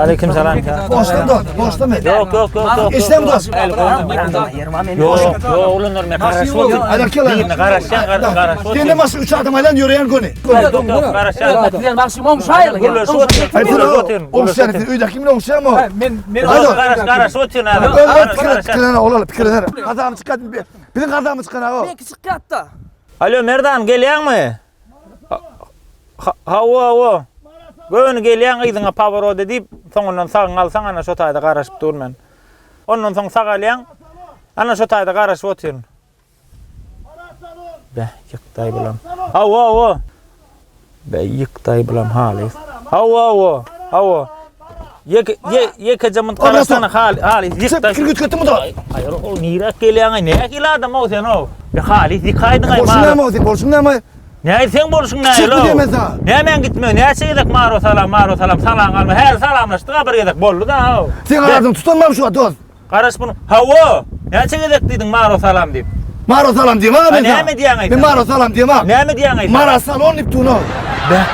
Aleyküm salam. Boşdan dost, boşdan men. Ýok, ýok, ýok, ýok. Işlem dost. Ýok, ýok, oglanlar men garaşyp otyryn. Aýlar kel aýlar. Birine garaşýan, garaşyp otyryn. Sende maşyn üç adam aýlan ýöreýän göni. Ýok, ýok, garaşýan. Sizden bagşym oňşaýyl. Gürleşip otyryn. Aý Gürleşip otyryn. Oňşaýan sen öýdäki bilen oňşaýan o. Men men Garaş, garaşyp otyryn häzir. Öz pikir pikirlen olar pikirlen. Gazamy çykan biziň gazamy çykan o. Belki çykýatda. Alo Merdan gelýäňmi? Hawa, hawa. Göni gelýäň yzyňa paworot edip, soňundan sagyňy alsaň ana şo taýda garaşyp dur men. Ondan soň sag alýaň. Ana şo taýda garaşyp otyryn. Beh, ýykdaý bulam. Hawa, hawa. Beh, ýykdaý bulam halys. Hawa, hawa. Hawa. Ýeke, ýekeje munt garaşsana hal, halys ýykdaý. Pikir gütgetdimi da? Aýr, o niräk gelýäň-aý? Nähili adam-ow sen-ow? Be halys ýykaýdyň-aý. Bolşuň näme o sen? Bolşuň näme? Näme seň bolşuň nähili? Çyk diýmen saňa. Nämäň gitmegi? Näçe gezek Maro salam, Maro salam, salam alma. Häli salamlaşdyk-a bir gezek boldy-da-ow. Seň adyňy tutanmam şu wagt dost. Garaş bunu. Hawa! Näçe gezek diýdiň Maro salam diýip? Maro salam diýemok men. Näme diýýäň aýt? Men Maro salam diýemok. Näme diýýäň aýt? Mara salon diýip durun. Beh.